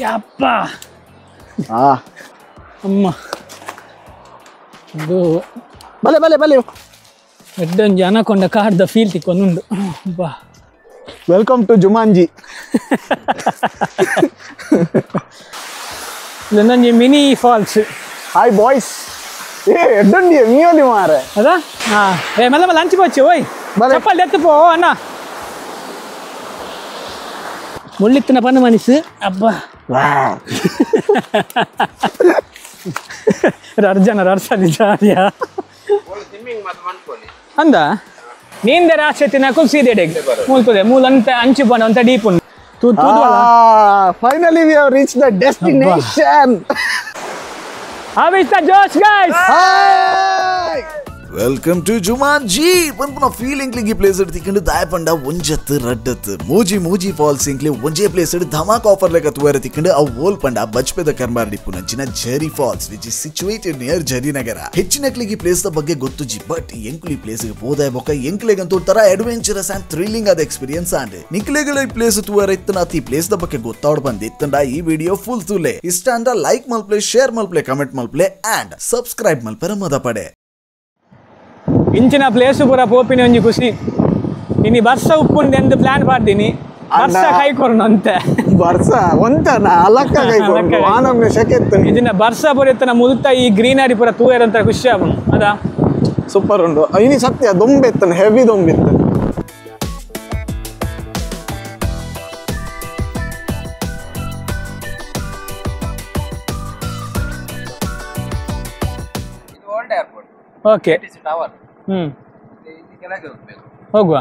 ಯಪ್ಪ ಅಮ್ಮ ಇದು ಬಲೆ ಬಲೆ ಬಲೆ ಎಡ್ಡೊಂಜಿ ಅನಕೊಂಡ ಕಾರ್ದ ಫೀಲ್ ತಿಕ್ಕೊಂದುಂಡು ಬಾ. Welcome to Jumanji. ಇದೊಂದೊಂಜಿ mini falls. Hi boys. ಏ ಎಡ್ಡೊಂಡಿ ಮೀಯೋಲಿ ಮಾರೆ ಅದ. ಹಾ ಏ ಮಲ್ಲ ಮಲ್ಲ ಅಂಚಿ ಬಚ್ಚು ಓಯ್ ಚಪ್ಪಲ್ ಎತ್ತು ಪೋ ಅಣ್ಣ. ಮುಳ್ಳಿತ್ತಿನ ಪನ್ನ ಮನಸ್ಸು ಅಬ್ಬಾ. ಅರ್ಜನ ಅರ್ಸಲಿ ಜಾರಿಯ ಅಂದ ನೀಂದೆ ರಾಶಿ ತಿನ್ನಕು ಸೀದೆಡೆ ಮೂಲ್ತದೆ ಮೂಲ ಅಂತ ಅಂಚು ಬಣ್ಣ ಅಂತ ಡೀಪ್ ಉಂಟು. Finally we have reached the destination. How is the josh guys? Hi! Welcome to Jumanji. ಪನ್ಪುನ feeling ಈ ಪ್ಲೇಸ್ ತಿಕ್ಕಂಡು ದಾಯಪಂಡ ಒಂಜತ್ತು ರಡ್ಡತ್ತು ಮೂಜಿ ಮೂಜಿ ಫಾಲ್ಸ್ ಇಂಕ್ಲಿ ಒಂಜೇ ಪ್ಲೇಸ್ ಧಮಾಕ್ ಆಫರ್ ಲೆಕ್ಕ ತುವರ ತಿಕ್ಕಂಡು ಅವು ಓಲ್ ಪಂಡ ಬಜ್ಪೆದ ಕರ್ಮಾರ್ಡಿಪ್ಪುನ ಜಿನ Jhari falls which is situated near Jharinagar. ಹೆಚ್ಚಿನಕ್ಲಿಗೆ ಈ ಪ್ಲೇಸ್ the ಬಗ್ಗೆ ಗೊತ್ತುಜಿ, ಬಟ್ ಎಂಕುಲಿ ಪ್ಲೇಸ್ ಪೋದಾಯ ಬೊಕ್ಕ ಎಂಕ್ಲೆಗಂತೂ ಒಂಥರ adventurous and thrilling ಆದ ಎಕ್ಸ್ಪೀರಿಯನ್ಸ್ ಆಂಡ್ ನಿಕ್ಲೆಗಳ ಈ ಪ್ಲೇಸ್ ತುವರ ಇತ್ತನ ಈ ಪ್ಲೇಸ್ the ಬಗ್ಗೆ ಗೊತ್ತಾಡ್ ಬಂದಿತ್ತಂಡ ಈ ವಿಡಿಯೋ ಫುಲ್ ತುಲೆ ಇಷ್ಟ ಅಂಡ ಲೈಕ್ ಮಲ್ಪ್ಲೆ, ಶೇರ್ ಮಲ್ಪ್ಲೆ, ಕಮೆಂಟ್ ಮಲ್ಪ್ಲೆ ಅಂಡ್ ಸಬ್ಸ್ಕ್ರೈಬ್ ಮಲ್ಪೆರ ಮದ ಪಡೆ. ಇಂಚಿನ ಪ್ಲೇಸ್ ಪೂರ ಪೋಪಿನ ಒಂಜಿ ಖುಷಿ. ಇನಿ ಬರ್ಸ ಉಪ್ಪುಂಡು ಎಂದು ಪ್ಲಾನ್ ಮಾಡ್ತೀನಿ, ಬರ್ಸ ಕೈ ಕೊರನು ಅಂತೆ. ಬರ್ಸ ಒಂತ ಅಲಕ್ಕ ಕೈ ಕೊರನು ಆನಮ್ನೆ ಶಕೆತ್ತು. ಇದನ್ನ ಬರ್ಸ ಪೂರ ಇತ್ತನ ಮುಲ್ತ ಈ ಗ್ರೀನರಿ ಪೂರ ತೂಯರ್ ಅಂತ ಖುಷಿ ಆಪುಂಡು ಅದ. ಸೂಪರ್ ಉಂಡು ಇನಿ ಸತ್ಯ ದೊಂಬೆತ್ತನ ಹೆವಿ ದೊಂಬೆತ್ತು. ಇದು old airport. Okay tower. ಇಲ್ಲಿ ಕೆಳಗೆ ಹೋಗ್ಬೇಕು. ಹೋಗುವ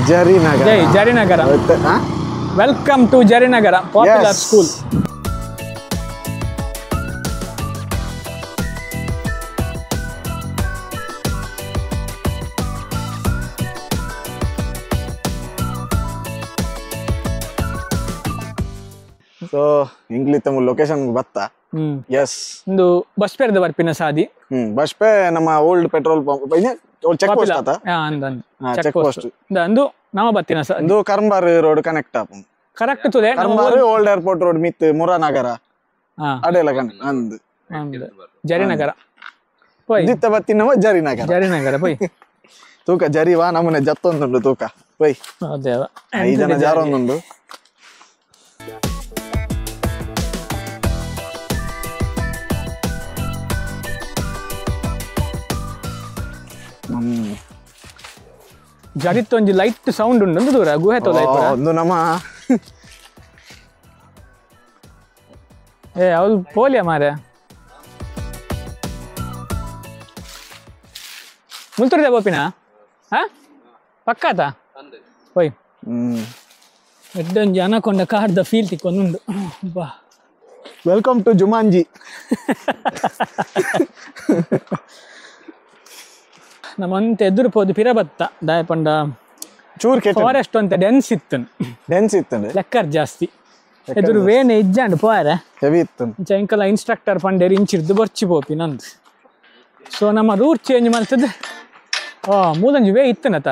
Jharinagar. Jai Jharinagar. Welcome to Jharinagar popular school. So ಇಂಗ್ಲಿ ತಮ್ಮ ಲೊಕೇಶನ್ ಬತ್ತ. ಎಸ್ ಒಂದು ಬಸ್ಪೇರ್ದ ಬರ್ಪಿನ ಸಾದಿ. ಬಸ್ಪೆ ನಮ್ಮ old petrol pump check post ಆತ. ಚೆಕ್ ಪೋಸ್ಟ್ ಅಂದು ನಮ್ಮ ಬತ್ತಿನ ಒಂದು ಕರ್ಂಬಾರ್ ರೋಡ್ ಕನೆಕ್ಟ್ ಆಪು ಕರೆಕ್ಟ್ ತುದೆ. ಕರ್ಂಬಾರ್ old airport road ಮಿತ್ ಮುರಾನಗರ ಅಡೆಲ್ಲ ಕನೆಕ್ಟ್ ಅಂದು ಜರಿನಗರ ದಿತ್ತ ಬತ್ತಿನವ ಜರಿನಗರ. ಜರಿನಗರ ಪೋಯ್ ತೂಕ ಜರಿವಾ ನಮ್ಮನೆ ಜತ್ತೊಂದುಂಡು ತೂಕ ಪೋಯ್ ಐದು ಜನ ಜಾರೊಂದುಂಡು. ಜರಿತ್ತೊಂಜಿ ಲೈಟ್ ಸೌಂಡ್ ಉಂಡು ಒಂದು ದೂರ ಗುಹೆ ತೋಲ ಒಂದು ನಮ್ಮ ಏ ಅವಳು ಪೋಲಿಯ ಮಾರೆ ಮುಲ್ತುರ್ದ ಬೋಪಿನ ಹಾ ಪಕ್ಕಾತ ಹೋಯ್. ಎಡ್ಡೊಂಜಿ ಅನಕೊಂಡ ಕಾರ್ದ ಫೀಲ್ ತಿಕ್ಕೊಂದುಂಡು. ಬಾ welcome to Jumanji. ನಮ್ಮಂತ ಎದುರು ಪೋದು ಪಿರಬತ್ತ ದಾಯಪಂಡ ಚೂರ್ ಫಾರೆಸ್ಟ್ ಅಂತ ಡೆನ್ಸ್ ಇತ್ತು. ಡೆನ್ಸ್ ಇತ್ತು ಲೆಕ್ಕರ್ ಜಾಸ್ತಿ ಎದುರು ವೇನೆ ಇಜ್ಜಾಂಡ್ ಪೋರೆ ಹೆವಿ ಇತ್ತು. ಇಂಕಲ ಇನ್ಸ್ಟ್ರಕ್ಟರ್ ಪಂಡೇರಿ ಇಂಚಿರ್ದು ಬೊರ್ಚಿ ಪೋಪಿ ನಂದು. ಸೊ ನಮ್ಮ ರೂಟ್ ಚೇಂಜ್ ಮಾಡ್ತದೆ. ಮೂಲಂಜಿ ವೇ ಇತ್ತನತ.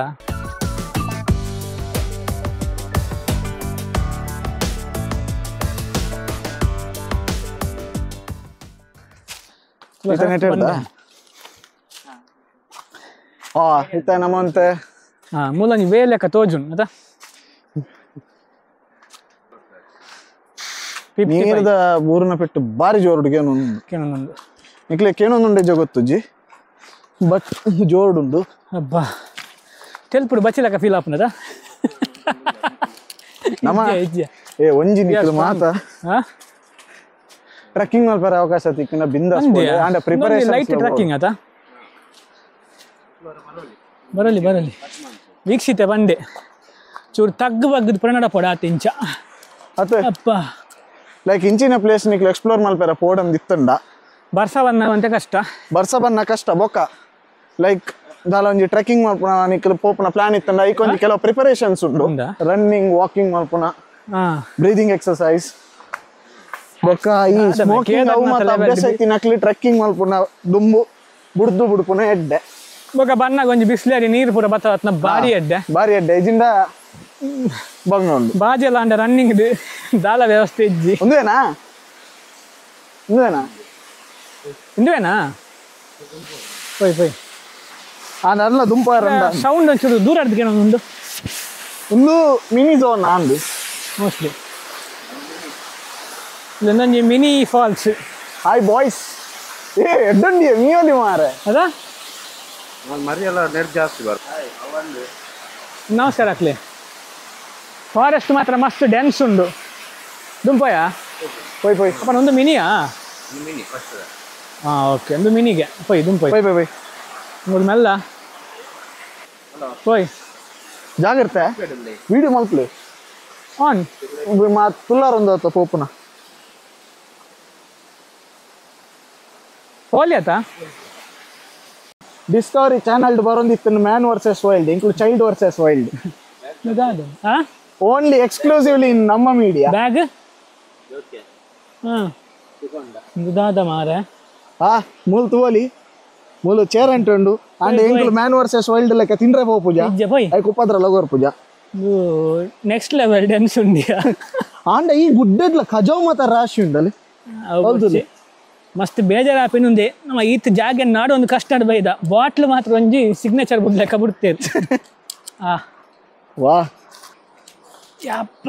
ಇತ್ತ ನಮ್ಮಂತೆ ಮೂಲಂಜಿ ವೇ ಲೆಕ್ಕ ತೋಜುನ್ ಅದ. ನೀರ್ದ ಊರಿನ ಪೆಟ್ಟು ಬಾರಿ ಜೋರುಡು ಕೇನೊಂದು ಕೇನೊಂದು ನಿಕ್ಲೆ ಕೇನೊಂದುಂಡೆ ಜೊಗೊತ್ತುಜ್ಜಿ ಬಟ್ ಜೋರುಡುಂಡು. ಅಬ್ಬಾ ತೆಲ್ಪುಡು ಬಚ್ಚಿಲಕ ಫೀಲ್ ಆಪುನದ ನಮ್ಮ ಏ ಒಂಜಿ ನಿಕ್ಲು ಮಾತ ಟ್ರೆಕ್ಕಿಂಗ್ ಮಲ್ಪರ ಅವಕಾಶ ತಿಕ್ಕಿನ ಬಿಂದಾಸ್ and preparation light trekking ಅತ. ಬರಲಿ ಬರಲಿ ವೀಕ್ಷಿತೆ ಬಂದೆ ಚೂರು ತಗ್ಗು ಬಗ್ಗದ ಪ್ರಣಡ ಪೊಡ ಇಂಚ ಅತ್ತ ಅಪ್ಪ ಲೈಕ್ ಇಂಚಿನ ಪ್ಲೇಸ್ ನಿಕ್ಲು ಎಕ್ಸ್ಪ್ಲೋರ್ ಮಲ್ಪರ ಪೋಡಂ ದಿತ್ತಂಡ ಬರ್ಸ ಬನ್ನ ಅಂತ ಕಷ್ಟ. ಬರ್ಸ ಬನ್ನ ಕಷ್ಟ ಬೊಕ್ಕ ಲೈಕ್ ದಾಲ ಒಂಜಿ ಟ್ರೆಕ್ಕಿಂಗ್ ಮಲ್ಪುನ ನಿಕ್ಲು ಪೋಪುನ ಪ್ಲಾನ್ ಇತ್ತಂಡ ಐಕೊಂಜಿ ಕೆಲವು ಪ್ರಿಪರೇಷನ್ಸ್ ಉಂಡು. ರನ್ನಿಂಗ್ ವಾಕಿಂಗ್ ಮಲ್ಪುನ ಬ್ರೀದಿಂಗ್ ಎಕ್ಸರ್ಸೈಸ್ ಬೊಕ್ಕ ಈ ಸ್ಮೋಕಿಂಗ್ ಅವು ಮಾತ ಅಭ್ಯಾಸ ಐತಿನಕ್ಲಿ ಟ್ರೆಕ್ಕಿಂಗ್ ಮಲ್ಪುನ ದುಂಬು ಬುಡ್ದು ಬುಡ್ಪುನ ಎಡ್ಡೆ. ಬೊಕ ಬನ್ನಾಗ ಒಂಜಿ ಬಿಸ್ಲೇರಿ ನೀರು ಪೂರ ಬತ್ತದ ಬಾರಿ ಎಡ್ಡೆ ಬಾರಿ ಎಡ್ಡೆ. ಇಜಿಂದ ಬಂಗ ಉಂಡು ಬಾಜೆಲ್ಲ ಅಂಡ ರನ್ನಿಂಗ್ ದಾಲ ವ್ಯವಸ್ಥೆ ಇಜ್ಜಿ ಒಂದುವೇನಾ ಒಂದುವೇನಾ ಇಂದುವೇನಾ ಪೋಯ್ ಪೋಯ್ ಆ ನಲ್ಲ ದುಂಪ ಸೌಂಡ್ ಒಂಚೂರು ದೂರ ಅಡ್ದಕ್ಕೆ ಒಂದು ಒಂದು ಮಿನಿ ಝೋನ್ ಅಂದು mostly ಇದೊಂದೊಂಜಿ mini falls hi boys ಏ ಎಡ್ಡಂಡಿ ಮೀಯೋಲಿ ಮಾರೆ ಅದಾ ಮರಿಯೆಲ್ಲ ನೆರ್ ಜಾಸ್ತಿ ಬರ್ತದೆ. ನಮಸ್ಕಾರ ಅಕ್ಲೆ. ಫಾರೆಸ್ಟ್ ಮಾತ್ರ ಮಸ್ತ್ ಡೆನ್ಸ್ ಉಂಡು. ದುಂಪೋಯ ಪೋಯ್ ಪೋಯ್ ಅಪ್ಪ ಒಂದು ಮಿನಿಯಾ? ಮಿನಿ ಫಸ್ಟ್ ಹಾಂ ಓಕೆ ಒಂದು ಮಿನಿಗೆ ಪೋಯ್ ದುಂಪೋಯ್ ಪೋಯ್ ಪೋಯ್ ಪೋಯ್ ಮೂರು ಮೆಲ್ಲ ಪೋಯ್ ಜಾಗ್ರತೆ ವಿಡಿಯೋ ಮಲ್ಪಲೆ ಆನ್ ಮಾತು ತುಲ್ಲಾರ ಒಂದು ಆತ ಪೋಪುನ ಹೋಲಿ ಆತ ಡಿಸ್ಕವರಿ ಚಾನಲ್ ಬರೋಂದಿತ್ತು man versus wild include child versus wild only exclusively in ನಮ್ಮ media bag okay ಹಾಂ ದಾದ ಮಾರೆ ಹಾ ಮೂಲು ತುವಲಿ ಮೂಲು chair ಅಂಟುಂಡು and include man versus wild ಲೆಕ್ಕ ತಿಂಡ್ರೆ ಪೋ ಪೂಜಾ ಪೋಯ್ ಐಕ್ ಉಪದ್ರ ಲಗೋರ್ ಪೂಜಾ next level dance ಉಂಡಿಯಾ and ಈ ಗುಡ್ಡೆಡ್ಲ ಖಜಾವ್ ಮಾತ ರಾಶಿ ಉಂಡಲ್ಲಿ ಹೌದು ಮಸ್ತ್ ಬೇಜಾರಾಪಿನುಂದೆ ನಮ್ಮ ಈತ ಜಾಗೆ ನಾಡು ಒಂದು ಕಷ್ಟ ಬೈದ ಬಾಟ್ಲ್ ಮಾತ್ರ ಒಂಜಿ ಸಿಗ್ನೇಚರ್ ಬುಡ್ಲೆಕ್ಕ ಬಿಡ್ತೇವೆ ಆ ವಾ ಯಪ್ಪ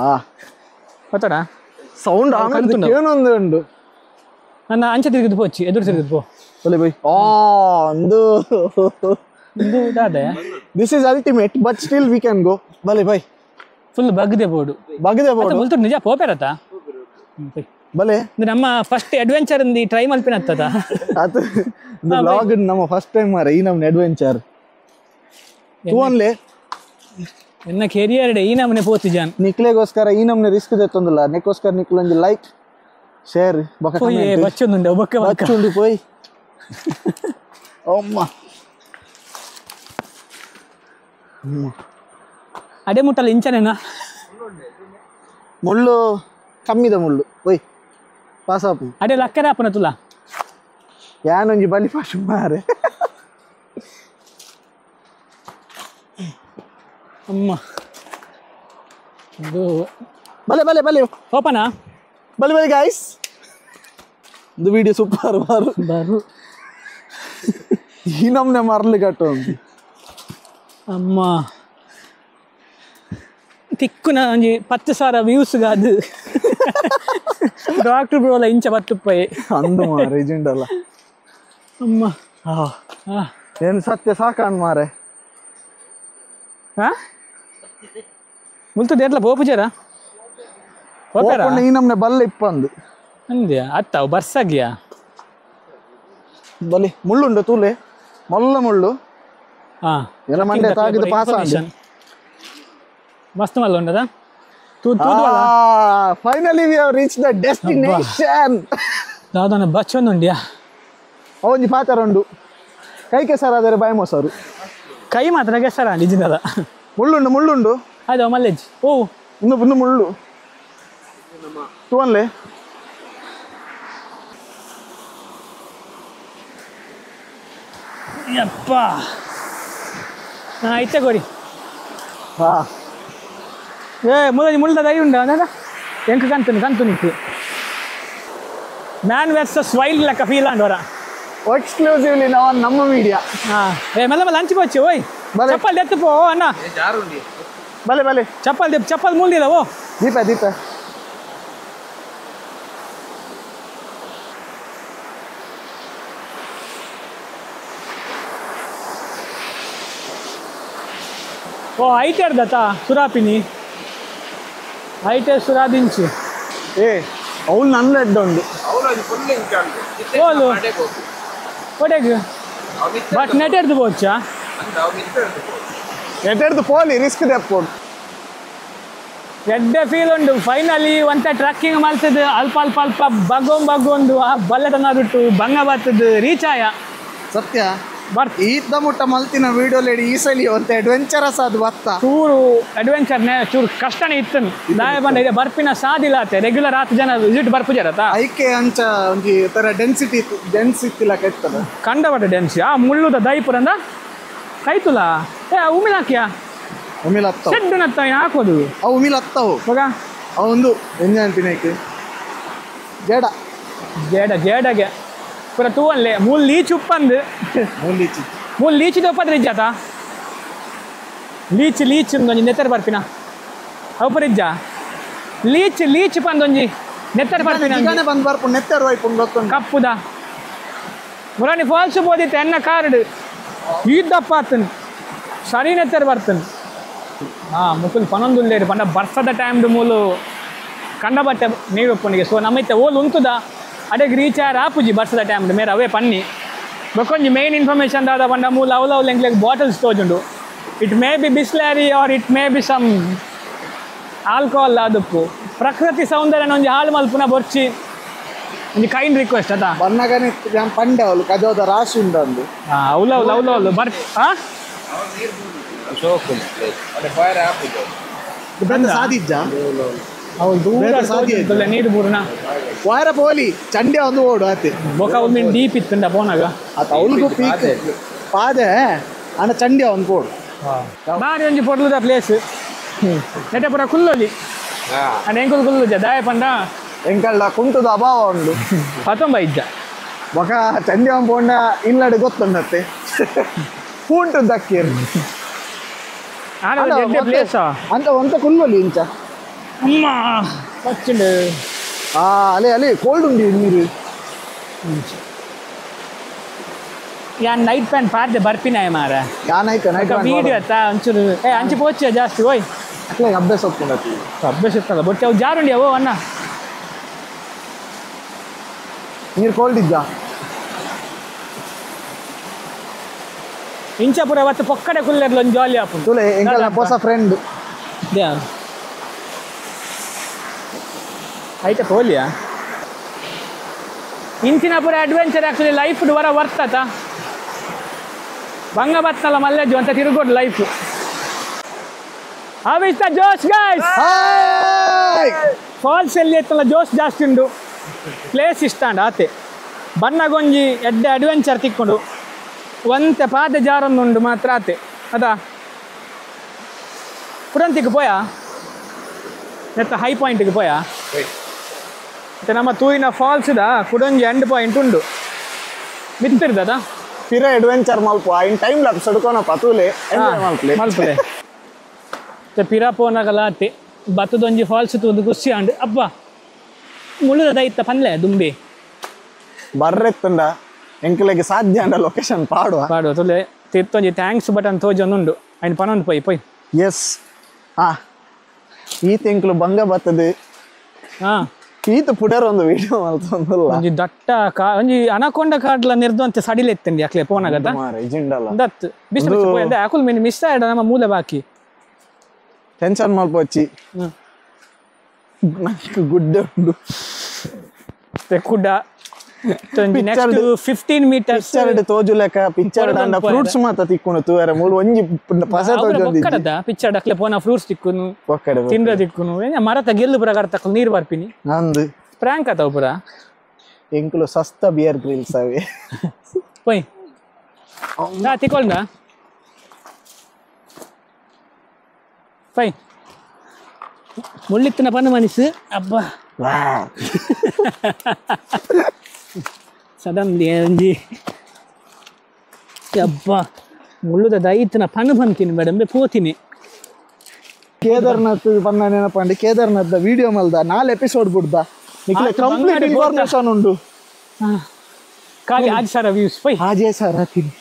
ಆ ಗೊತ್ತಡ ಸೌಂಡ್ ಆಮೇಲೆ ಏನೊಂದು ಉಂಡು ನನ್ನ ಅಂಚೆ ತಿರುಗಿದು ಪೋಚಿ ಎದುರು ತಿರುಗಿದು ಪೋ ಒಲೆ ಬೈ ಆ ಒಂದು ಇದು ದಾದೆ this is ultimate but still we can go ಬಲೆ ಬೈ ಫುಲ್ ಬಗ್ದೆ ಬೋಡು ಬಗ್ದೆ ಬೋಡು ಬುಲ್ತು ನಿಜ ಪೋಪೆರತ ಬಲೆ ನಮ್ಮ ಫಸ್ಟ್ ಅಡ್ವೆಂಚರ್ ಇಂದಿ ಟ್ರೈ ಮಲ್ಪಿನತ್ತದ ಅದು ವ್ಲಾಗ್ ನಮ್ಮ ಫಸ್ಟ್ ಟೈಮ್ ಮಾರೆ ಈ ನಮ್ಮ ಅಡ್ವೆಂಚರ್ ತೂವನ್ಲೆ ಎನ್ನ ಕೆರಿಯರ್ ಡೇ ಈ ನಮ್ಮನೆ ಪೋತಿ ಜಾನ್ ನಿಕ್ಲೆಗೋಸ್ಕರ ಈ ನಮ್ಮನೆ ರಿಸ್ಕ್ ದೆತ್ತೊಂದಿಲ್ಲ ನೆಕ್ಕೋಸ್ಕರ ನಿಕ್ಲೊಂಜಿ ಲೈಕ್ ಶೇರ್ ಬೊಕ ಕಾಮೆಂಟ್ ಬಚ್ಚೊಂದುಂಡೆ ಬೊಕ್ಕ ಬಚ್ಚುಂಡು ಪೋಯ್ ಅಮ್ಮ ಅಡೆ ಮುಟ್ಟಲ್ಲ ಇಂಚನೇನಾ ಮುಳ್ಳು ಕಮ್ಮಿದ ಮುಳ್ಳು ಓಯ್ ಪಾಸ್ ಆಪು ಅಡೆ ಲಕ್ಕರೆ ಆಪುನ ತುಲಾ ಯಾನೊಂಜಿ ಬಲಿ ಫಾಶ್ ಮಾರೆ ಅಮ್ಮ ಇದು ಬಲೆ ಬಲೆ ಬಲೆ ಓಪನಾ ಬಲೆ ಬಲೆ ಗಾಯ್ಸ್ ಇದು ವಿಡಿಯೋ ಸೂಪರ್ ಬಾರು ಬಾರು ಈ ನಮ್ಮನೆ ಮರಲಿ ಕಟ್ಟು ಅಮ್ಮ ತಿಕ್ಕುನ ಒಂಜಿ 10,000 ವ್ಯೂಸ್ ಗಾದು ಡಾಕ್ಟರ್ ಬ್ರೋಲ ಇಂಚ 10 ಅಂದು ಮಾರೆ ಇಜುಂಡಲ್ಲ ಅಮ್ಮ ಏನು ಸತ್ಯ ಸಾಕಾಣ್ ಮಾರೆ ಹಾ ಮುಲ್ತು ದೇರ್ಲ ಪೋಪುಜಾರ ಪೋಪೆರ ಈ ನಮ್ಮನೆ ಬಲ್ಲ ಇಪ್ಪಂದು ಅಂದ್ಯಾ ಅತ್ತಾವು ಬರ್ಸಾಗ್ಯಾ ಬಲಿ ಮುಳ್ಳುಂಡು ತೂಲೆ ಮೊಲ್ಲ ಮುಳ್ಳು ಹಾ ಎಲ್ಲ ಮಂಡೆ ತಾಗಿದ ಪಾಸ ಮಸ್ತ್ ಮಲ್ಲ ಉಂಡದ finally we have reach the destination ದಾದನ ಬಚ್ಚೊಂದುಂಡ್ಯಾ ಅವೊಂಜಿ ಪಾತರ ಉಂಡು ಕೈ ಕೆಸರಾದರೆ ಬಾಯಿ ಮೊಸರು ಕೈ ಮಾತ್ರ ಕೆಸರ ನಿಜದ ಮುಳ್ಳುಂಡು ಮುಳ್ಳುಂಡು ಅದು ಮಲ್ಲೇಜ್ ಓ ಇನ್ನು ಇನ್ನು ಮುಳ್ಳು ತೂವನ್ಲೆ ಯಪ್ಪ ಐತೆ ಕೊಡಿ ಹಾ ಏ ಮುಳ್ಳು ಮುಳ್ಳ ದೈ ಉಂಡ ಅದ ಎಂಕ ಕಂತುನಿ ಕಂತು ನಿಕ್ಕು man versus wild ಲೆಕ್ಕ ಫೀಲ್ ಆಂಡ್ ಎಕ್ಸ್ಕ್ಲೂಸಿವ್ಲಿ ನಾವು ನಮ್ಮ ಮೀಡಿಯಾ ಹಾ ಏ ಮೆಲ್ಲ ಮೆಲ್ಲ ಹಂಚಿ ಪೋಚಿ ಓಯ್ ಚಪ್ಪಲ್ ಎತ್ತು ಪೋ ಅಣ್ಣ ಬಲೆ ಬಲೆ ಚಪ್ಪಲ್ ದೀಪ ಚಪ್ಪಲ್ ಮುಳ್ಳಿಲ್ಲ ಓ ದೀಪ ದೀಪ ಓ ಐತೆ ಅರ್ಧತ ಸುರಾಪಿನಿ ಐತೆ ಸುರಾದಿಂಚಿ ಏ ಅವಳು ನನ್ನ ಎಡ್ಡ ಉಂಡು ಓಲು ಒಡೆಗ್ ಬಟ್ ನೆಟ್ ಎಡ್ದು ಪೋಚಾ ನೆಟ್ ಎಡ್ದು ಪೋಲಿ ರಿಸ್ಕ್ ದೆಪ್ಪೋಡು ಎಡ್ಡೆ ಫೀಲ್ ಉಂಡು ಫೈನಲಿ ಒಂತ ಟ್ರಕ್ಕಿಂಗ್ ಮಲ್ತದ ಅಲ್ಪ ಅಲ್ಪ ಅಲ್ಪ ಬಗ್ಗೊಂದು ಬಗ್ಗೊಂದು ಆ ಬಲ್ಲೆತನ ಬಿಟ್ಟು ಬಂಗ ಬರ್ತದ ರೀಚ್ ಆಯ ಸತ್ಯ ಬಟ್ ಈತ ಮುಟ್ಟ ಮಲ್ತಿನ ವಿಡಿಯೋ ಲೇಡಿ ಈ ಸಲಿ ಒಂತೆ ಅಡ್ವೆಂಚರಸ್ ಅದು ಬತ್ತ ಚೂರು ಅಡ್ವೆಂಚರ್ನೇ ಚೂರು ಕಷ್ಟನೇ ಇತ್ತು ದಾಯ ಬಂದ ಇದೆ ಬರ್ಪಿನ ಸಾದಿಲ್ಲ ಆತೆ ರೆಗ್ಯುಲರ್ ಆತು ಜನ ವಿಸಿಟ್ ಬರ್ಪುಜಾರತ ಐಕೆ ಅಂಚ ಒಂಜಿ ತರ ಡೆನ್ಸಿಟಿ ಡೆನ್ಸ್ ಇತ್ತಿಲ್ಲ ಕೆತ್ತದ ಕಂಡಬಟ್ಟ ಡೆನ್ಸಿ ಆ ಮುಳ್ಳುದ ದೈಪುರಂದ ಕೈತುಲ ಏ ಉಮಿನ ಹಾಕಿಯಾ ಉಮಿಲ್ ಅತ್ತವು ಶೆಡ್ ನತ್ತ ಹಾಕೋದು ಅವು ಉಮಿಲ್ ಅತ್ತವು ಮಗ ಅವೊಂದು ಎಂಜ ಅನ್ಪಿನೈಕ್ ಜೇಡ ಜೇಡ ಜೇಡಗೆ ಪೂರ ತೂವನ್ಲೆ ಮೂಲ್ ಲೀಚ್ ಉಪ್ಪಂದು ಮೂಲ್ ಲೀಚ್ ಮೂಲ್ ಲೀಚ್ ದೊಪ್ಪದ್ರ ಇಜ್ಜಾತ ಲೀಚ್ ಲೀಚ್ ಒಂಜಿ ನೆತ್ತರ್ ಬರ್ಪಿನ ಅವು ಪೂರ ಇಜ್ಜ ಲೀಚ್ ಲೀಚ್ ಪಂದೊಂಜಿ ನೆತ್ತರ್ ಬರ್ಪಿನ ಬಂದು ಬರ್ಪು ನೆತ್ತರ್ ವೈಪುಂಡು ಗೊತ್ತುಂಡು ಕಪ್ಪುದ ಮುರಾನಿ ಫಾಲ್ಸ್ ಬೋದಿತ್ತೆ ಎನ್ನ ಕಾರ್ಡ್ ಈದ್ದಪ್ಪ ಆತನು ಸರಿ ನೆತ್ತರ್ ಬರ್ತನು ಹಾಂ ಮುಕುಲ್ ಪನೊಂದುಲ್ಲೇರು ಪಂಡ ಬರ್ಸದ ಟೈಮ್ಡು ಮೂಲು ಕಂಡ ಬಟ್ಟೆ ನೀರು ಉಪ್ಪುನಿಗೆ ಸೊ ನಮ್ಮೈತೆ ಓಲ್ ಉಂತುದ ಅಡೆಗೆ ರೀಚ್ ಆರ್ ಆಪುಜಿ ಬರ್ಸದ ಟೈಮ್ಡು ಮೇರೆ ಅವೇ ಪನ್ನಿ ಬೊಕ್ಕೊಂಜಿ ಮೇನ್ ಇನ್ಫಾರ್ಮೇಷನ್ ದಾದ ಪಂಡ ಮೂಲು ಅವಲ ಅವಲ ಎಂಕ್ಲೆಗ್ ಬಾಟಲ್ಸ್ ತೋಜುಂಡು it may be Bisleri or it may be some alcohol ಆದುಪ್ಪು ಪ್ರಕೃತಿ ಸೌಂದರ್ಯನ ಒಂಜಿ ಹಾಳು ಮಲ್ಪುನ ಬೊರ್ಚಿ ಒಂಜಿ ಕೈಂಡ್ ರಿಕ್ವೆಸ್ಟ್ ಅದ ಬನ್ನಗನೆ ಪಂಡೆ ಅವಳು ಕಜೋದ ರಾಶಿ ಉಂಡಂದು ಅವಲ ಅವಲ ಅವಲ ಅವಲು ಬರ್ ಹಾಂ ಸಾಧಿಜ್ಜ ಅವಳು ನೀರು ಬೂರ್ನ ವಾರ ಪೋಲಿ ಚಂಡೆ ಒಂದು ಓಡು ಆತೆ ಬೊಕ ಒಂದು ಡೀಪ್ ಇತ್ತುಂಡ ಪೋನಾಗ ಆತ ಅವಳಿಗೂ ಪೀಕ್ ಪಾದೆ ಅಣ್ಣ ಚಂಡೆ ಒಂದು ಪೋಡು ಬಾರಿ ಒಂಜಿ ಪೊರ್ಲುದ ಪ್ಲೇಸ್ ನೆಟೆ ಪೂರ ಕುಲ್ಲೊಲಿ ಅಂಡ್ ಎಂಕುಲು ಕುಲ್ಲುಜ ದಾಯ ಪಂಡ ಎಂಕಲ್ಡ ಕುಂಟುದ ಅಭಾವ ಉಂಡು ಪತೊಂಬ ಇಜ್ಜ ಬೊಕ ಚಂಡೆ ಒಂದು ಪೋಂಡ ಇಲ್ಲಡೆ ಗೊತ್ತುಂಡತ್ತೆ ಪೂಂಟು ದಕ್ಕೇರು ಪ್ಲೇಸ್ ಅಂತ ಒಂತ ಕುಲ್ಲೊಲಿ ಇಂಚ ಅಮ್ಮ ಪಚ್ಚಿಂಡು ಆ ಅಲೆ ಅಲೆ ಕೋಲ್ಡ್ ಉಂಡು ನೀರು ಯಾನ್ ನೈಟ್ ಪ್ಯಾಂಟ್ ಪಾಡ್ದೆ ಬರ್ಪಿನಾಯ ಮಾರ ಯಾನ್ ಐಕ ನೈಟ್ ವೀಡಿಯೋ ಅತ್ತ ಒಂಚೂರು ಏ ಅಂಚೆ ಪೋಚೆ ಜಾಸ್ತಿ ಓಯ್ ಅಕ್ಲೆ ಅಭ್ಯಾಸ ಒಪ್ಪುಂಡತಿ ಅಭ್ಯಾಸ ಇತ್ತಲ್ಲ ಬೊಟ್ಟೆ ಅವು ಜಾರುಂಡಿ ಅವು ಅಣ್ಣ ನೀರು ಕೋಲ್ಡ್ ಇದ್ದ ಇಂಚಪುರ ಅವತ್ತು ಪೊಕ್ಕಡೆ ಕುಲ್ಲೆರ್ಲ ಒಂದು ಜಾಲಿ ಆಪುಂಡು ತುಲೆ ಎಂಕಲ್ನ ಪೊಸ ಫ್ರೆಂಡ್ ಐತೆ ಪೋಲಿಯಾ ಇಂಚಿನಪುರ adventure actually life ವರ ವರ್ತತ ಬಂಗ ಬತ್ತಲ್ಲ ಮಲ್ಲೆಜ್ಜು ಅಂತ ತಿರುಗೋಡು life. How is the josh guys? Falls ಎಲ್ಲಿ ಎತ್ತಲ್ಲ ಜೋಶ್ ಜಾಸ್ತಿ ಉಂಡು ಪ್ಲೇಸ್ ಇಷ್ಟ ಅಂಡ ಆತೆ ಬನ್ನಗೊಂಜಿ ಎಡ್ಡೆ ಅಡ್ವೆಂಚರ್ ತಿಕ್ಕೊಂಡು ಒಂತೆ ಪಾದೆ ಜಾರೊಂದುಂಡು ಮಾತ್ರ ಆತೆ ಅದಾ ಪುರಂತಿಗೆ ಪೋಯಾ ನೆತ್ತ ಹೈ ಪಾಯಿಂಟ್ಗೆ ಪೋಯಾ ಮತ್ತೆ ನಮ್ಮ ತೂಯಿನ ಫಾಲ್ಸ್ದ ಕುಡೊಂಜಿ ಎಂಡ್ ಪಾಯಿಂಟ್ ಉಂಡು ಮಿತ್ತಿರ್ದದ ಪಿರ ಅಡ್ವೆಂಚರ್ ಮಲ್ಪ ಇನ್ ಟೈಮ್ ಲ್ಯಾಪ್ಸ್ ಸಡ್ಕೋನಪ್ಪ ತೂಲೆ ಮಲ್ಪಲೆ ಮಲ್ಪಲೆ ಮತ್ತೆ ಪಿರ ಪೋನಾಗಲ ಆತೆ ಬತ್ತದೊಂಜಿ ಫಾಲ್ಸ್ ತೂದು ಖುಷಿ ಅಂಡು ಅಬ್ಬ ಮುಳ್ಳುದ ಇತ್ತ ಪನ್ಲೆ ದುಂಬಿ ಬರ್ರೆತ್ತಂಡ ಎಂಕಲೆಗೆ ಸಾಧ್ಯ ಅಂಡ ಲೊಕೇಶನ್ ಪಾಡುವ ಪಾಡುವ ತುಲೆ ತಿರ್ತೊಂಜಿ thanks button ತೋಜೊಂದುಂಡು ಐನ್ ಪನೊಂದು ಪೊಯ್ ಪೊಯ್ ಎಸ್ ಹಾ ಈತ ಎಂಕಲು ಬಂಗ ಬರ್ತದೆ ಹಾ ಈತ ಪುಡರ್ ಒಂದು ವಿಡಿಯೋ ಮಲ್ತೊಂದುಲ್ಲ ಒಂಜಿ ದಟ್ಟ ಕಾ ಒಂಜಿ ಅನಕೊಂಡ ಕಾಡ್ಲ ನಿರ್ದು ಸಡಿಲ ಎತ್ತಂಡಿ ಅಕ್ಲೆ ಪೋನಾಗದ ಮಾರೆ ಜಿಂಡಲ ದತ್ ಬಿಸಿ ಬಿಸಿ ಪೋಯಂದೆ ಅಕುಲ್ ಮೀನು ಮಿಸ್ ಆಯ್ಡ ನಮ್ಮ ಮೂಲೆ ಬಾಕಿ ಟೆನ್ಷನ್ ಮಲ್ಪೊಚ್ಚಿ ನಂಗೆ ಗುಡ್ಡೆ ಉಂಡು ಕುಡ್ಡ next 15 metres picture ತೋಜುಲೆಕ picture ಅಂಡ ಫ್ರೂಟ್ಸ್ ಮಾತ ತಿಕ್ಕುನು ತೂವರೆ ಮೂಲು ಒಂಜಿ ಪಸ ತೋಜೊಂದಿ ಒಕ್ಕಡದ ಪಿಕ್ಚರ್ ಅಕ್ಲೆ ಪೋನ ಫ್ರೂಟ್ಸ್ ತಿಕ್ಕುನು ಒಕ್ಕಡೆ ತಿಂದ್ರ ತಿಕ್ಕುನು ಮರತ ಗೆಲ್ಲು ಪುರ ಕರ್ತಕ್ಕಲು ನೀರು ಬರ್ಪಿನಿ ನಂದು ಪ್ರಾಂಕ್ ಆತವು ಪುರ ಎಂಕುಲು ಸಸ್ತ ಬಿಯರ್ ಗ್ರಿಲ್ಸ್ ಅವೆ ಪೊಯ್ ನಾ ತಿಕ್ಕೊಳ್ದ ಪೈ ಮುಳ್ಳಿತ್ತಿನ ಪನ್ನು ಮನಸ್ಸು ಅಬ್ಬಾ ಸಡನ್ಲಿ ಒಂಜಿ ಅಬ್ಬಾ ಮುಳ್ಳುದ ದೈತನ ಪನ್ನು ಬಂತೀನಿ ಮೇಡಮ್ ಪೋತೀನಿ ಕೇದಾರ್ನಾಥ್ ಬಂದ ನೆನಪಂడి ಕೇದಾರ್ನಾಥ್ ವಿಡಿಯೋ ಮಲ್ದ 4 ಎಪಿಸೋಡ್ ಬಿಡ್ದ ನಿಕ್ಲೆ ಕಂಪ್ಲೀಟ್ ಇನ್ಫಾರ್ಮೇಶನ್ ಉಂಡು ಖಾಲಿ ಆಜ್ ಸಾರ ವ್ಯೂಸ್ ಪೈ ಆಜೇ ಸಾರ ಹಾಕಿನಿ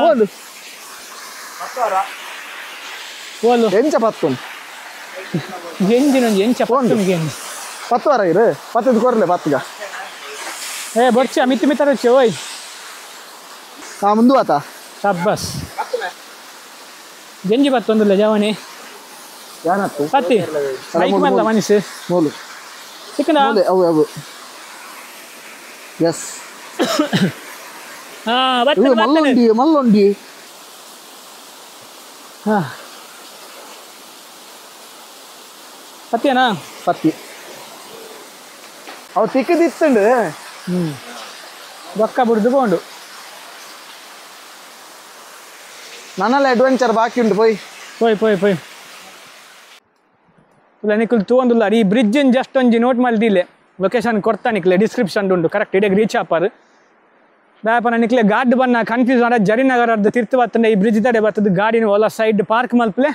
ಓಲು ಓಲು ಎಂಚ ಪತ್ತುನ್ ಎಂಜಿನ ಎಂಚ ಪತ್ತುನ್ ಗೆಂಜಿ ಪತ್ತುವಾರ ಇರು ಪತ್ತದ ಕೊರ್ಲೆ ಪತ್ತುಗ ಏ ಬೊರ್ಚ ಮಿತ್ತು ಮಿತ್ತರೊಚ್ಚೆ ಓಯ್ ಹಾ ಮುಂದು ಆತ ಶಬ್ಬಸ್ ಜಂಜಿ ಪತ್ತೊಂದುಲ್ಲ ಜವನಿ ಯಾನತ್ತು ಪತ್ತಿ ಮೈಕ್ ಮಲ್ಲ ಮನಸ್ಸು ಮೂಲು ಚಿಕ್ಕನ ಮೂಲೆ ಅವು ಅವು ಎಸ್ ಹಾ ಬರ್ತದೆ ಮಲ್ಲೊಂಡಿ ಮಲ್ಲೊಂಡಿ ಹಾ ಪತ್ತಿಯನಾ ಪತ್ತಿ ಅವು ತಿಕ್ಕದಿತ್ತಂಡು ಬೊಕ್ಕ ಬುಡ್ದು ಪೋಂಡು ನನ್ನೆಲ್ಲ ಅಡ್ವೆಂಚರ್ ಬಾಕಿ ಉಂಟು ಪೋಯ್ ಪೋಯ್ ಪೋಯ್ ಪೋಯ್ ನಿಕುಲು ತೂವೊಂದುಲ್ಲಾರ್ ಈ ಬ್ರಿಡ್ಜ್ ಜಸ್ಟ್ ಒಂಜಿ ನೋಟ್ ಮಲ್ದಿಲ್ಲೆ ಲೊಕೇಶನ್ ಕೊರ್ತಾ ನಿಕ್ಲೆ ಡಿಸ್ಕ್ರಿಪ್ಷನ್ ಉಂಡು ಕರೆಕ್ಟ್ ಇಡೆಗ್ ರೀಚ್ ಆಪಾರು ದಾಯಪನ ನಿಕ್ಲೆ ಗಾಡ್ ಬನ್ನ ಕನ್ಫ್ಯೂಸ್ ಆಡ ಜರಿನಗರದ ತಿರ್ತು ಬತ್ತಂಡೆ ಈ ಬ್ರಿಡ್ಜ್ ತಡೆ ಬರ್ತದೆ ಗಾಡಿನ ಒಲ ಸೈಡ್ ಪಾರ್ಕ್ ಮಲ್ಪಲೆ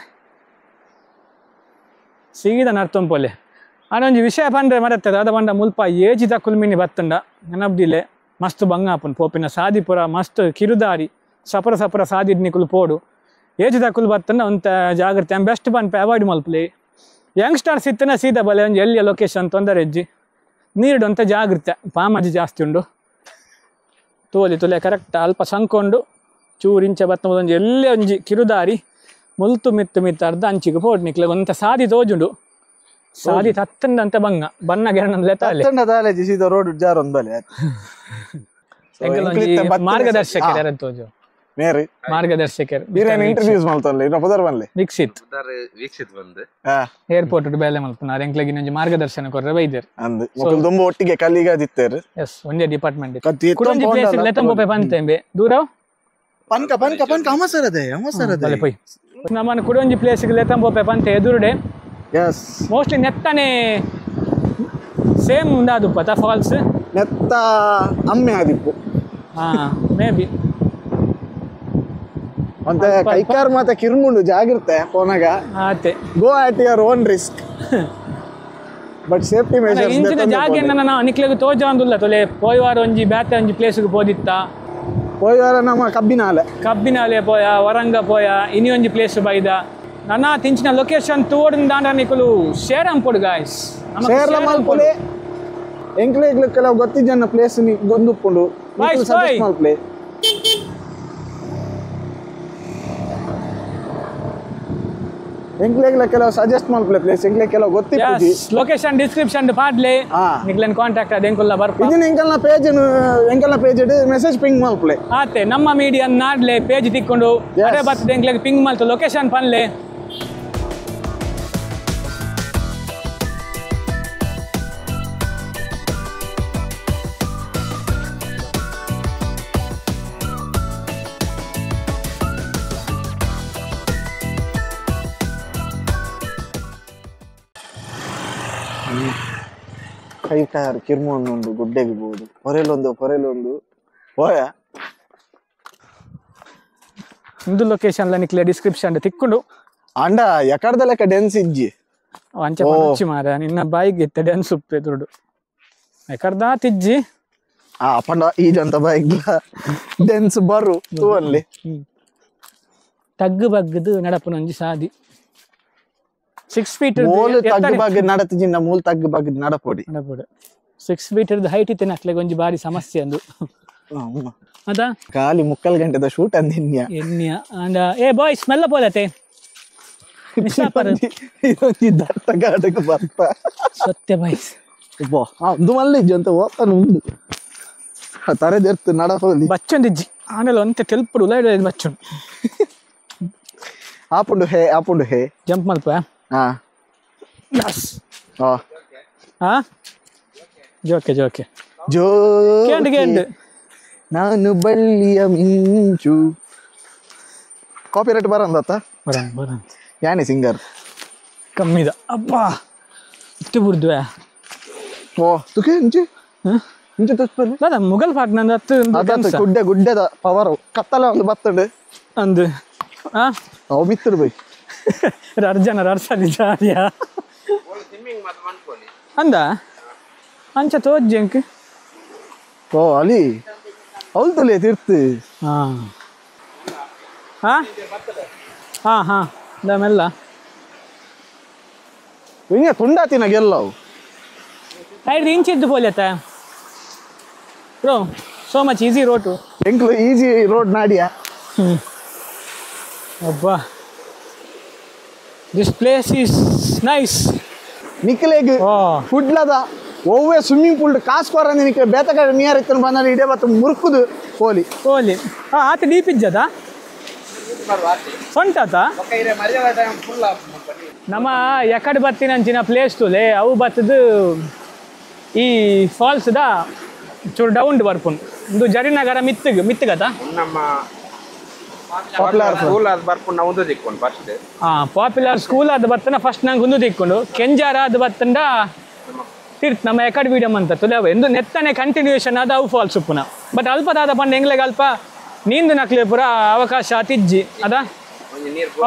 ಸೀದಾ ನರ್ತೊಂಪೊಲೆ ಆನೊಂಜಿ ವಿಷಯ ಪಂಡ್ರೆ ಮರತ್ತದೆ ಅದ ಬಂಡ ಮುಲ್ಪ ಏಜಿದ ಕುಲ್ಮಿನಿ ಬತ್ತಂಡ ನೆನಬ್ದಿಲೆ ಮಸ್ತ್ ಬಂಗಾಪುನ್ ಪೋಪಿನ ಸಾದಿಪುರ ಮಸ್ತ್ ಕಿರುದಾರಿ ಸಪರ ಸಪರ ಸಾದಿಡ್ ನಿಕುಲು ಪೋಡು ಏಜಿದ ಕುಲ್ ಬತ್ತಂಡ ಒಂತ ಜಾಗ್ರತೆ ಬೆಸ್ಟ್ ಪನ್ಪೆ ಅವಾಯ್ಡ್ ಮಲ್ಪಲೆ ಯಂಗ್ಸ್ಟರ್ಸ್ ಇತ್ತನ ಸೀದಾ ಬಲೆ ಒಂಜಿ ಎಲ್ಲಿಯ ಲೊಕೇಶನ್ ತೊಂದರೆ ಹೆಜ್ಜಿ ನೀರುಡು ಅಂತ ಜಾಗ್ರತೆ ಪಾಮಾಜಿ ಜಾಸ್ತಿ ಉಂಡು ತೋಲಿ ತುಲೆ ಕರೆಕ್ಟ್ ಅಲ್ಪ ಸಂಕೊಂಡು ಚೂರು ಇಂಚ ಬತ್ತ ಒಂಜಿ ಎಲ್ಲೇ ಒಂಜಿ ಕಿರುದಾರಿ ಮುಲ್ತು ಮಿತ್ತು ಮಿತ್ತು ಅರ್ಧ ಅಂಚಿಗೆ ಪೋಡು ನಿಕ್ಲೆ ಒಂತ ಸಾದಿ ತೋಜುಂಡು ಸಾದಿ ತತ್ತಂದಂತ ಬಂಗ ಬನ್ನ ಗೆರಣ ಲೆತ್ತ ಸೀದಾ ರೋಡ್ ಜಾರೊಂದು ಬಲೆ ಮಾರ್ಗದರ್ಶಕರು ಯಾರು ತೋಜು ಮೇರಿ ಮಾರ್ಗದರ್ಶಕರು ಇಂಟರ್ವ್ಯೂಸ್ ಮಲ್ತಲ್ಲ ಇನ್ನ ಪುದರ್ ಬನ್ಲೆ ವೀಕ್ಷಿತ್ ವೀಕ್ಷಿತ್ ಬಂದು ಏರ್ಪೋರ್ಟ್ ಬೇಲೆ ಮಲ್ಪುನಾರ್ ಎಂಕ್ಲೆಗ್ ಇನ್ನೊಂಜಿ ಮಾರ್ಗದರ್ಶನ ಕೊರ್ರೆ ಬೈದೆರ್ ಅಂದ್ ಮೊಕುಲು ದುಂಬು ಒಟ್ಟಿಗೆ ಕಲ್ಲಿಗಾದಿತ್ತೇರು ಎಸ್ ಒಂಜೇ ಡಿಪಾರ್ಟ್ಮೆಂಟ್ ಕುಡೊಂಜಿ ಪ್ಲೇಸ್ ಲೆತ್ತಂಬೋಪೆ ಪಂತೆಂಬೆ ದೂರ ಪನ್ಕ ಪನ್ಕ ಪನ್ಕ ಅಮಸರದೆ ಅಮಸರದೆ ಬಲೆ ಪೋಯ್ ನಮ್ಮನ ಕುಡೊಂಜಿ ಪ್ಲೇಸ್ ಗೆ ಲೆತ್ತಂಬೋಪೆ ಪಂತೆ ಎದುರುಡೆ ಎಸ್ ಮೋಸ್ಟ್ಲಿ ನೆತ್ತನೆ ಸೇಮ್ ಉಂದಾದುಪ್ಪತ ಫಾಲ್ಸ್ ನೆತ್ತ ಅಮ್ಮೆ ಆದಿಪ್ಪು ಹಾ ಮೇ ಬಿ ಮತ್ತೆ ಕೈಕಾರ್ ಮಾತ ಕಿರ್ಮುಂಡು ಜಾಗಿರ್ತೆ ಪೋನಾಗ ಆತೆ go at your own risk but safety measures ಇಂಚಿನ ಜಾಗೆ ನನ್ನ ನಿಕ್ಲೆಗ್ ತೋಜಾಂದುಲ್ಲ ತೊಲೆ ಪೋಯ್ವಾರ ಒಂಜಿ ಬ್ಯಾತೆ ಒಂಜಿ ಪ್ಲೇಸ್ಗೆ ಪೋದಿತ್ತ ಪೋಯ್ವಾರ ನಮ್ಮ ಕಬ್ಬಿನಾಲೆ ಕಬ್ಬಿನಾಲೆ ಪೋಯ ವರಂಗ ಪೋಯ ಇನಿ ಒಂಜಿ ಪ್ಲೇಸ್ ಬೈದ ನನ್ನ ತಿಂಚಿನ ಲೊಕೇಶನ್ ತೋಡಿನ ದಾಂಡ ನಿಕುಲು ಶೇರ್ ಅಂಪೊಡು ಗಾಯ್ಸ್ ಶೇರ್ ಮಲ್ಪುಲೆ ಎಂಕ್ಲೆಗ್ ಕೆಲವು ಗೊತ್ತಿಜ್ಜನ್ನ ಪ್ಲೇಸ್ ಗೊಂದುಪ್ಪುಂಡು ಸಜೆಸ್ಟ್ ಮಲ್ಪುಲೆ ಎಂಕ್ಲೆಗ್ಲ ಕೆಲವು ಸಜೆಸ್ಟ್ ಮಲ್ಪುಲೆ ಪ್ಲೇಸ್ ಎಂಕ್ಲೆಗ್ ಕೆಲವು ಗೊತ್ತಿಪ್ಪುಜಿ ಲೊಕೇಶನ್ ಡಿಸ್ಕ್ರಿಪ್ಷನ್ ಪಾಡ್ಲೆ ನಿಕ್ಲೆನ್ ಕಾಂಟ್ಯಾಕ್ಟ್ ಅದ ಎಂಕುಲ್ಲ ಬರ್ಪ ಇದನ್ನ ಎಂಕಲ್ನ ಪೇಜ್ ಎಂಕಲ್ನ page message ping ಮಲ್ಪುಲೆ ಆತೆ ನಮ್ಮ ಮೀಡಿಯಾ ನಾಡ್ಲೆ ಪೇಜ್ ತಿಕ್ಕೊಂಡು ಅರೆ ಬರ್ತದೆ ಎಂಕ್ಲೆಗ್ ಪಿಂಗ್ ಮಲ್ತು ಲೊಕೇಶನ್ ಪನ್ಲೆ ಕೈ ಕಾರು ಕಿರ್ಮೊಂದು ಗುಡ್ಡೆಗೆ ಬೋದು ಪೊರೆಲೊಂದು ಪೊರೆಲೊಂದು ಹೋಯ ಇಂದು ಲೊಕೇಶನ್ ನಿಕ್ಲೆ ಡಿಸ್ಕ್ರಿಪ್ಷನ್ ತಿಕ್ಕೊಂಡು ಅಂಡ ಎಕಡ್ದ ಲೆಕ್ಕ ಡೆನ್ಸ್ ಇಜ್ಜಿ ಅಂಚ ಪಂಚಿ ಮಾರ ನಿನ್ನ ಬಾಯಿಗೆ ಇತ್ತ ಡೆನ್ಸ್ ಉಪ್ಪೆ ದುಡ್ಡು ಎಕಡ್ದ ತಿಜ್ಜಿ ಆ ಪಂಡ ಈಜಂತ ಬಾಯಿಗ್ ಡೆನ್ಸ್ ಬರು ತೂವಲ್ಲಿ ತಗ್ಗು ಬಗ್ಗದು ನಡಪುನೊಂಜಿ ಸಾದಿ 6 ಫೀಟ್ ಮೂಲು ತಗ್ಗು ಬಗ್ಗು ನಡತಿಜಿಂದ ಮೂಲು ತಗ್ಗು ಬಗ್ಗು ನಡಪೊಡಿ ನಡಪೊಡಿ 6 ಫೀಟ್ ಹೈಟ್ ಇತ್ತೆ ನಕ್ಲೆಗ್ ಒಂಜಿ ಬಾರಿ ಸಮಸ್ಯೆ ಅಂದು ಅದ ಖಾಲಿ ಮುಕ್ಕಲ್ ಗಂಟೆದ ಶೂಟ್ ಅಂದಿನ್ಯ ಎನ್ಯ ಅಂಡ ಏ ಬಾಯ್ಸ್ ಮೆಲ್ಲ ಪೋಲತೆ ಇದೊಂಜಿ ದಟ್ಟ ಗಾಡಗ್ ಬರ್ತ ಸತ್ಯ ಬಾಯ್ಸ್ ಬಾ ಒಂದು ಮಲ್ಲಿಜ್ಜಿ ಅಂತ ಓಪನ್ ಉಂಡು ತರೆದೆರ್ತು ನಡಪೊಲಿ ಬಚ್ಚೊಂದಿಜ್ಜಿ ಆಮೇಲೆ ಒಂತೆ ತೆಲ್ಪುಡು ಉಲಾಯ್ಡು ಬಚ್ಚೊಂಡು ಆಪುಂಡು ಹೇ ಆಪುಂಡು ಹೇ ಜಂಪ್ ಮಲ್ಪ ಹಾ ಯಸ್ ಹಾ ಹಾ ಜೋಕೆ ಜೋಕೆ ಜೋ ಕೇಂಡ್ ಕೇಂಡ್ ನಾನು ಬಳ್ಳಿಯ ಮಿಂಚು ಕಾಪಿರೈಟ್ ಬರಂದತ್ತ ಬರಂದ್ ಬರಂದ್ ಯಾನೆ ಸಿಂಗರ್ ಕಮ್ಮಿದ ಅಬ್ಬಾ ಇಟ್ಟು ಬುರ್ದುವೆ ಓ ತುಕೆ ಇಂಚಿ ಇಂಚಿ ತುಪ್ಪಲ್ಲಿ ದಾದ ಮುಗಲ್ ಪಾಟ್ ನಂದು ಹತ್ತು ಅದತ್ತು ಗುಡ್ಡೆ ಗುಡ್ಡೆದ ಪವರ್ ಕತ್ತಲ ಒಂದು ಬತ್ತಂಡು ಅಂದು ಹಾ ಅವು ಮಿತ್ತರು ಬೈ ಅರ್ಜನ ರರ್ಸಲಿ ಜಾರಿಯ ಅಂದ ಅಂಚ ತೋಜ್ಜಂಕ್ ಓ ಅಲಿ ಅವಲ್ತಲೇ ತಿರ್ತು ಹಾ ಹಾ ಹಾ ಹಾ ಮೆಲ್ಲ ಹಿಂಗೆ ತುಂಡಾತಿನ ಗೆಲ್ಲವು ಐದು ಇಂಚ್ ಇದ್ದು ಪೋಲಿಯತ್ತ bro so much easy road ಎಂಕ್ಲು easy road Nadia ಅಬ್ಬಾ this place is nice ನಿಕ್ಲೆಗ್ ಕುಡ್ಲದ ಒವ್ವೆ ಸ್ವಿಮ್ಮಿಂಗ್ ಪೂಲ್ ಕಾಸು ಕೊರಂದೆ ನಿಕ್ಲೆ ಬೇತಕಡೆ ನಿಯರ್ ಇತ್ತನ ಬಂದ ಇಡೇ ಬತ್ತ ಮುರುಕುದು ಕೋಲಿ ಕೋಲಿ ಹಾ ಆತ ಡೀಪ್ ಇಜ್ಜದ ಸೊಂಟತ ನಮ್ಮ ಎಕಡೆ ಬತ್ತಿನಂಚಿನ ಪ್ಲೇಸ್ ತುಲೆ ಅವು ಬತ್ತದು ಈ ಫಾಲ್ಸ್ದ ಚೂರು ಡೌನ್ ಬರ್ಪುಂಡು ಇಂದು ಜರಿನಗರ ಮಿತ್ತಗ್ ಮಿತ್ತಗತ ನಮ್ಮ Popular school ಅದು ಬರ್ಪುಂಡ ಒಂದು ದಿಕ್ಕೊಂಡು ಫಸ್ಟ್. ಪಾಪ್ಯುಲರ್ ಸ್ಕೂಲ್ ಅದು ಬತ್ತನ ಫಸ್ಟ್ ನಂಗೆ ಒಂದು ದಿಕ್ಕೊಂಡು ಕೆಂಜಾರ ಅದು ಬತ್ತಂಡ ತೀರ್ಥ ನಮ್ಮ ಎಕಡ್ ವೀಡಿಯಂ ಅಂತ ತುಲೆ ಎಂದು ನೆತ್ತನೆ ಕಂಟಿನ್ಯೂಷನ್ ಅದು ಅವು ಫಾಲ್ಸ್ ಉಪ್ಪುನ. ಬಟ್ ಅಲ್ಪ ದಾದ ಪಂಡ ಎಂಗ್ಲೆಗ್ ಅಲ್ಪ ನೀಂದು ನಕ್ಲೆ ಪೂರ ಅವಕಾಶ ತಿಜ್ಜಿ ಅದ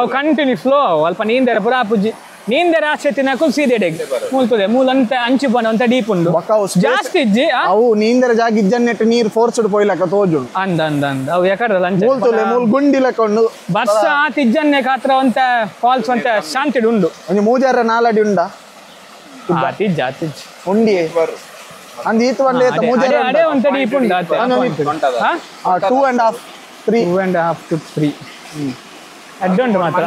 ಅವು ಕಂಟಿನ್ಯೂ ಫ್ಲೋ ಅಲ್ಪ ನೀಂದೆರ ಪೂರ ಆಪುಜ್ಜಿ ನೀಂದೆರ ಆಸೆ ತಿನ್ನಕು ಸೀದೆಡೆಗ್ ಮೂಲ್ತದೆ ಮೂಲ ಅಂತ ಅಂಚು ಪಂಡ ಅಂತ ಡೀಪ್ ಉಂಡು ಜಾಸ್ತಿ ಇಜ್ಜಿ. ಅವು ನೀಂದರ ಜಾಗ ಇಜ್ಜನ್ನೆಟ್ಟು ನೀರು ಫೋರ್ಸ್ಡ್ ಪೋಯ್ಲಕ್ಕ ತೋಜುಂಡು ಅಂದ ಅಂದ ಅಂದ ಅವು ಎಕಡಲ್ಲ ಅಂಚೆ ಮೂಲ್ತುಲೆ ಮೂಲ್ ಗುಂಡಿಲಕ್ಕ ಉಂಡು ಬರ್ಸ ಆತಿಜ್ಜನ್ನೆ ಕಾತ್ರ ಅಂತ ಫಾಲ್ಸ್ ಅಂತ ಶಾಂತಿಡ್ ಉಂಡು ಒಂಜಿ ಮೂಜಾರ ನಾಲಡಿ ಉಂಡ ಆತಿಜ್ಜ ಆತಿಜ್ಜಿ ಉಂಡಿ ಅಂದ್ ಈತ ಬಂಡೆ ಮೂಜಾರ ಅಡೆ ಒಂತ ಡೀಪ್ ಉಂಡು ಆತೆ 2.5 3 2.5 to 3 ಅಡ್ಡೊಂಡು ಮಾತ್ರ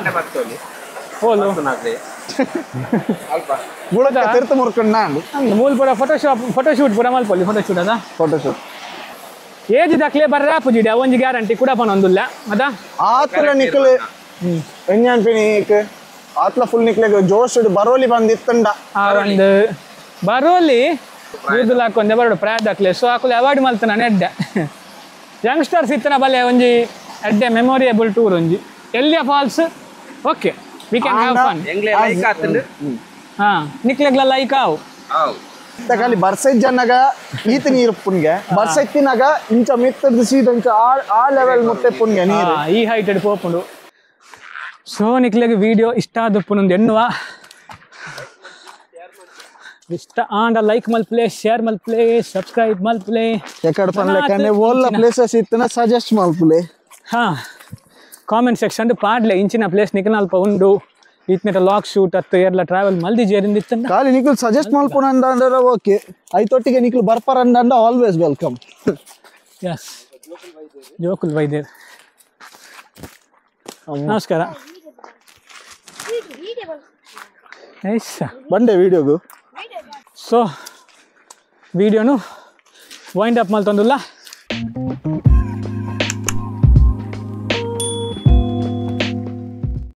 ಹೋಲು ಅಲ್ಪ ಗುಳಕ ತಿರ್ತ ಮುರ್ಕಂಡ ಮೂಲ ಪೂರ ಫೋಟೋಶಾಪ್ ಫೋಟೋಶೂಟ್ ಪೂರ ಮಲ್ಪೊಲಿ ಫೋಟೋಶೂಟ್ ಅದ ಫೋಟೋಶೂಟ್ ಏಜ್ ದಕ್ಲೆ ಬರ್ರ ಪೂಜಿಡ ಒಂಜಿ ಗ್ಯಾರಂಟಿ ಕೂಡ ಪನೊಂದುಲ್ಲ ಅದ ಆತ್ರ ನಿಕ್ಲೆ ಎಂಜಾನ್ಪಿನಿ ಆತ್ಲ ಫುಲ್ ನಿಕ್ಲೆ ಜೋಶ್ ಬರೋಲಿ ಬಂದಿತ್ತಂಡ ಆ ಒಂದು ಬರೋಲಿ ಕೂದಲು ಹಾಕೊಂಡೆ ಬರೋಡು ಪ್ರಾಯ ದಾಖಲೆ ಸೊ ಆಕುಲು ಅವಾಯ್ಡ್ ಮಲ್ತನ ಎಡ್ಡೆ ಯಂಗ್ಸ್ಟರ್ಸ್ ಇತ್ತನ ಬಲೆ ಒಂಜಿ ಎಡ್ಡೆ ಮೆಮೊರಿಯಬಲ್ ಟೂರ್ ಒಂಜಿ ಎಲ್ಲಿಯ falls okay we can have fun. ಎಂಗ್ಲೆ like ಆತಂಡು ಹಾ ನಿಕ್ಲೆಗ್ಲ ಲೈಕ್ ಆವು ಆವು ತಕಾಲಿ ಬರ್ಸೈತ್ ಜನಗ ಈತ ನೀರು ಪುನ್ಗೆ ಬರ್ಸೈತಿನಾಗ ಇಂಚ ಮಿತ್ತದ ಸೀದ ಇಂಚ ಆ ಲೆವೆಲ್ ಮುತ್ತೆ ಪುನ್ಗೆ ನೀರು ಈ ಹೈಟೆಡ್ ಪೋಪುಂಡು. ಸೊ ನಿಕ್ಲೆಗ್ ವಿಡಿಯೋ ಇಷ್ಟ ಆದಪ್ಪುನೊಂದು ಎನ್ನುವ ಇಷ್ಟ ಆಂಡ ಲೈಕ್ ಮಲ್ಪ್ಲೆ ಶೇರ್ ಮಲ್ಪ್ಲೆ ಸಬ್ಸ್ಕ್ರೈಬ್ ಮಲ್ಪ್ಲೆ ಎಕಡೆ ಪನ್ಲೆಕನೆ ಓಲ್ಲ ಪ್ಲೇಸಸ್ ಇತ್ತನ ಸಜೆಸ್ಟ್ ಮಲ್ಪ್ಲೆ. ಹಾ ಕಾಮೆಂಟ್ ಸೆಕ್ಷನ್ ಪಾಡ್ಲೆ ಇಂಚಿನ ಪ್ಲೇಸ್ ನಿಕನಲ್ಪ ಉಂಡು ಇತ್ನೆಟ ಲಾಕ್ ಶೂಟ್ ಅತ್ತು ಎರ್ಲ ಟ್ರಾವೆಲ್ ಮಲ್ದಿ ಜೇರಿಂದ ಇತ್ತಂಡ ಖಾಲಿ ನಿಕುಲ್ ಸಜೆಸ್ಟ್ ಮಲ್ಪುನ ಅಂಡ ಓಕೆ ಐತೊಟ್ಟಿಗೆ ನಿಕುಲ್ ಬರ್ಪರ ಅಂಡ always welcome. S ಜೋಕುಲ್ ವೈದ್ಯರ್ ನಮಸ್ಕಾರ. ಬಂಡೆ ವಿಡಿಯೋಗು ಸೊ ವಿಡಿಯೋನು ವೈಂಡ್ ಅಪ್ ಮಲ್ತೊಂದುಲ್ಲ.